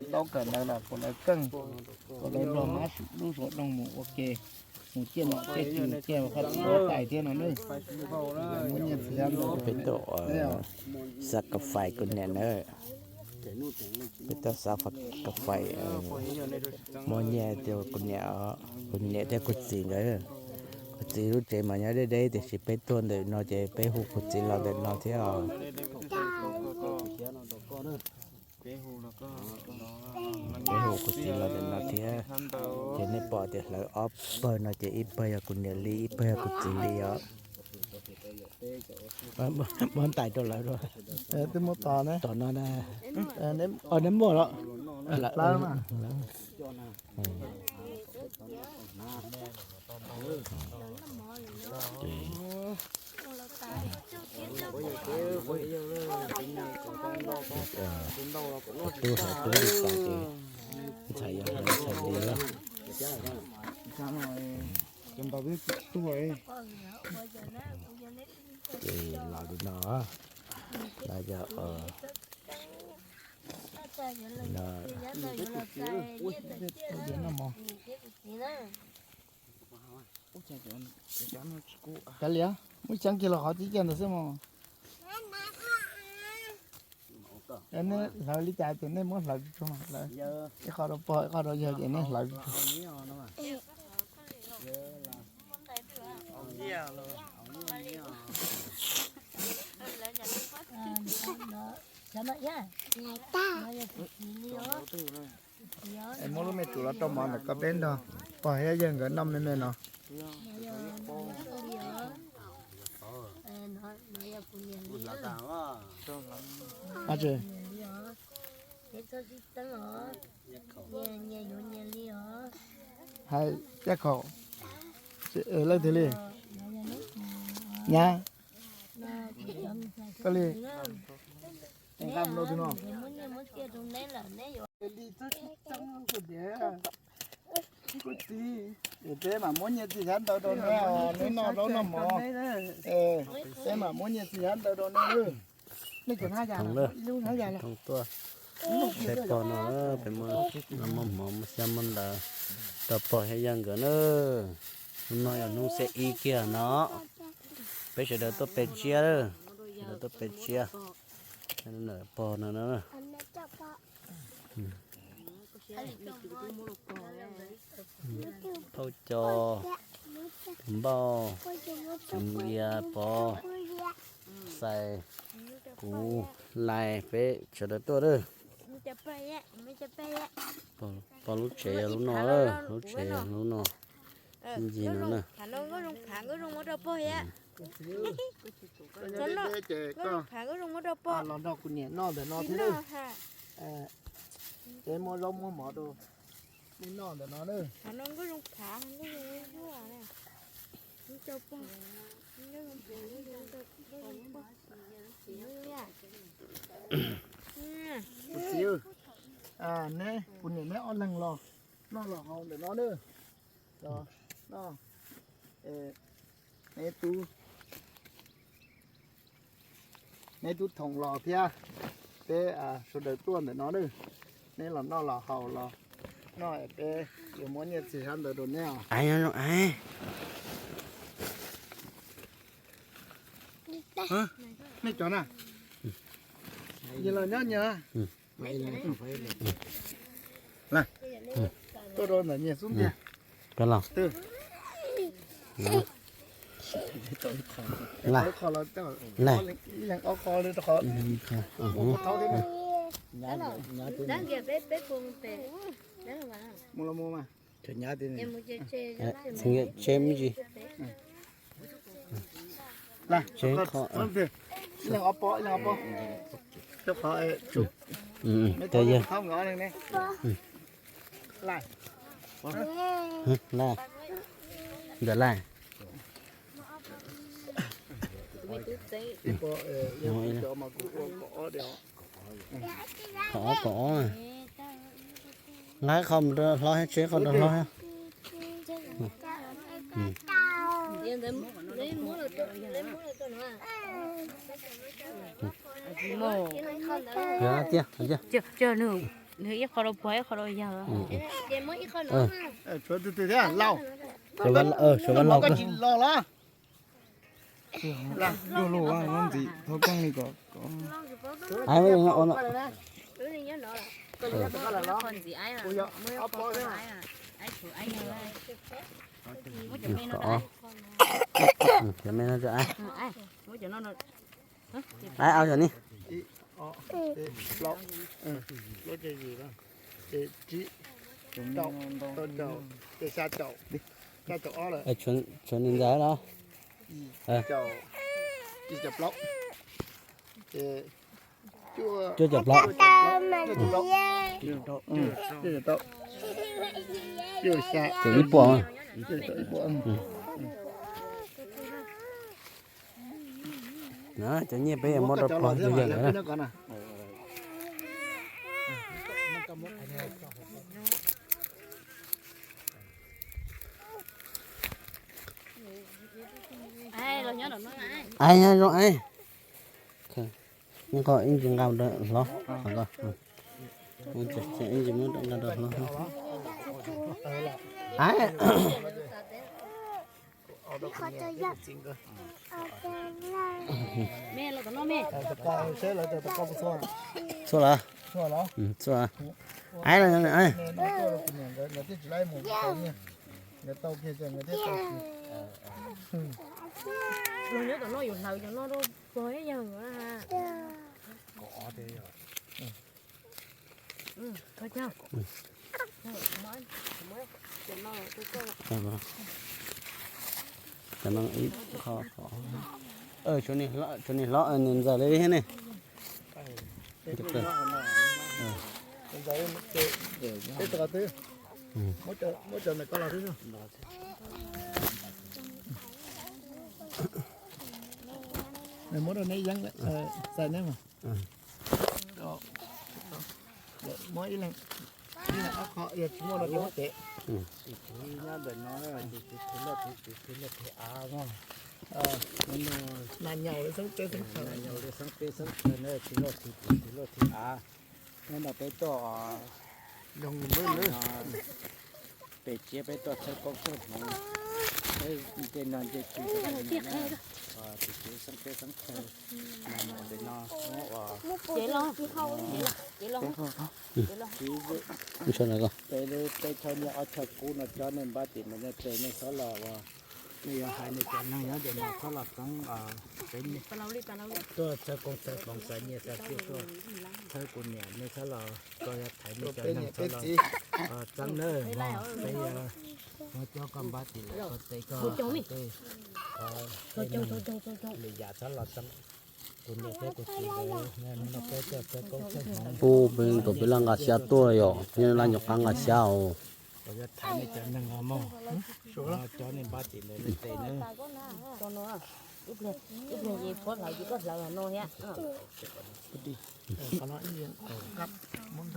Tau kawm ntawv los kuv lawv keej, kuv lawv nrog mab lub suav doog mus ua ke, mus ciaj nom ciaj tswv ciaj qhov txhua tais thiab no nawb. Muab nyiaj txiag xyab ntau peb tuaj xav kas fais kuv niam nawb. Peb tuaj xav kas fais, muab nyiaj rau kuv niam, kuv niam thiab kuv txiv nkawd. Kuv txiv lub tsev mas nyob deb deb tiam sis peb tuaj ntawm no ces peb hu kuv txiv los ntawm no thiab os. Peb hu kuv txiv los ntawm no thiab. Ces nej pom tias hlawv ob pawg no ces ib pawg yog kuv niam li, ib pawg yog kuv txiv li os. Muab ntais rau lawv. Twb muab tos ne. Tos no na. Neb muaj los? Tub hlawv tub li tas ces ntxhais yog hlawv ntxhais li. Ces los li no, los yog no. Kav liam, muab ib cov kiag los qhov tib kiag ntawd xwb mog. Nej hlawv li cas ces nej muab hlawv tsuag tsuag, ib qho rau pog ib qho rau yawg ces nej hlawv tsuag tsuag. Es muab lub me txuv los rau mov ntawm ko peb nrog pog thiab yawg nkawd noj me me no. Hais tiaj khaum, leej twg li? Nyab, koj li? Nqa mus rau twg no? Kuv txiv, peb mam muab nyiaj txiag xyab ntawv rau neb, neb noj zaub noj mov. Peb mam muab nyiaj txiag xyab ntawv rau neb. Thooj tuaj, peb pog no, peb muab hmov muab xyab muab ntawv rau pog thiab yawg nkawd na. Hnub no yog hnub xiab ib kiag no, peb sawv daws tuaj pe tsiab, sawv daws tuaj pe tsiab. Pog no, Phauj Cos, Tus Npauj, Tus Npias, Pov, Xais, kuv, Lais, peb sawv daws tuaj lawm. Pog lub tsev yog lub no, lub tsev yog lub no. Ncig no na. Los nrog kuv niam noj ntawm no thiab. Peb muab zaub muab mov rau nej noj ntawm no na. Kuv txiv, neb kuv niam neb ob leeg los noj los haus ntawm no na. Los noj, neb tub, neb tub Thoom los thiab, peb sawv daws tuaj ntawm no na. Neb los noj los haus los noj, peb yuav muab nyiaj txiag xyab ntawv rau neb os. Nej cov na, yog los nyob nyias. Tuaj rau ntawm nyias xub ntiag. Twb, ib leeg ob qho los, ib leeg ob qho li rau qhov mus thaub thiab. Mus los mus mas. Ib leeg ob pob, ib leeg ob pob. Rau qhov thaub nkawd ob leeg ne. Lais. Ntawm Lais. Kaum ob, kaum ob. Nqa qho mus rau hlob thiab, tseb qho rau hlob thiab. Tiag, tiag. Nws ib qho rau puag ib qho rau yawg. Tshuav tus twg thiab, Lauj? Tshuav Vaj Lauj. Koj tsis los los? Luj luj, muab ntxiv thauj keej li kom. Cov me no, aib, au yog ni. Tshuav niag ntxawm los? Cuaj caum plaub. Ib puas. Cov nyiaj peb yuav muab rau pog yawg lawm na. Aib, nyob zoo aib. Ib qho ib ntsis nqa rau hlob. Ib ntsis muab nqa rau hlob. Aib. Txhua los? Txhua. Aib los? Nyob tom no yus hlawv cov no rau pog thiab yawg. Tshuav niag hlob, niag ntxawm li thiab ne. Muab rau neb yeeb, txais neb mas. Muab ib leeg, ib leeg ob qho, yog tsis muaj no ces muab pem. Tus tswv nyob ntawm no, tus tswv thwv loj thwv tus, thwv loj thwv av mog. Nas nyaum li xeeb teb xeeb chaw, nas nyaum li xeeb teb xeeb chaw na, thwv loj thwv tus, thwv loj thwv av. Nyob no peb tuaj, pem tsiab peb tuaj txhawb koob txhawb hmoov, peb nce no nce tsw, tus tswv xeeb teb xeeb chaw. Pem no, pem chaw niag ob chaw kub no cov nej npab tim no nej pem nej txhob los ua, nej yuav hais nej cov neeg nyob tim no txhob los txeeb, tuaj txhawb koob txhawb hmoov xav nyiaj xav txiaj tuaj txhawb kuv niam, nej txhob los, koj yuav thaiv nej cov neeg txhob los txeeb nawb mog. Peb yuav muab coj koj npab tim lawm koj teb koj hais tej lwm yam txhob los txeeb kuv niam thiab kuv txiv lawv. Hnub no peb tuaj txhawb koob txhawb hmoov. Ub, peb tus peb laj nqa xyab tuaj yom, peb laj nyuam qab nqa xyab os. Kuv yuav thaiv nej cov neeg os mog. Cov nej npab tim lawm nej tes nawb. Ib pliag ces puab hlawv ces koj hlawv los no thiab. Muab no, muab no.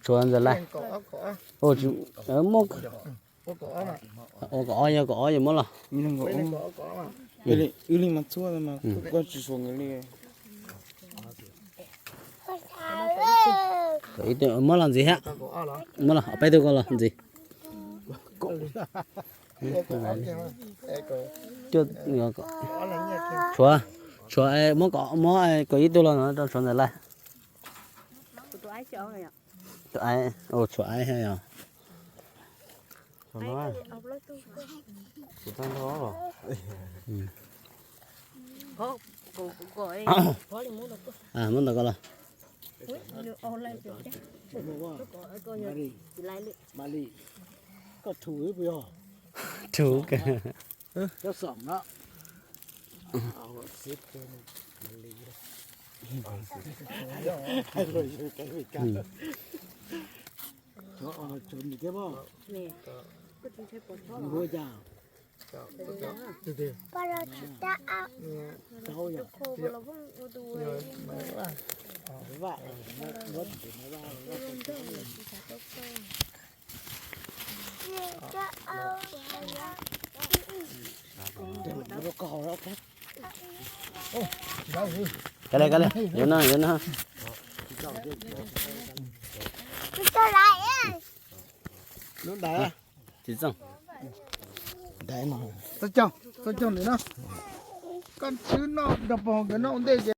Tshuav ntxawm lawm. Muab, ua kaum ob, yog kaum ob yog muab los. Wb li mas txhua mas koj tsis suav nkaus li. Muab los ntxiv thiab. Muab los, peb tug koj los ntxiv. Tshuav, tshuav, muab, muab kaum ib tug los no rau tshuav ntxawm lawm. Tus aib, tshuav aib thiab yog. Muab ntawm ko los. Rhuv kawg. Cov xoom no. Cov, cov nws thiab mas. Nws hu cas? Tau yom. Vaj, muab tus vaj. Ka le, ka le, yuav no, yuav no. Tsis txooj. Txooj, txooj ntawm no. Koj swb noj nrog pog nkawd noj ua ntej ces.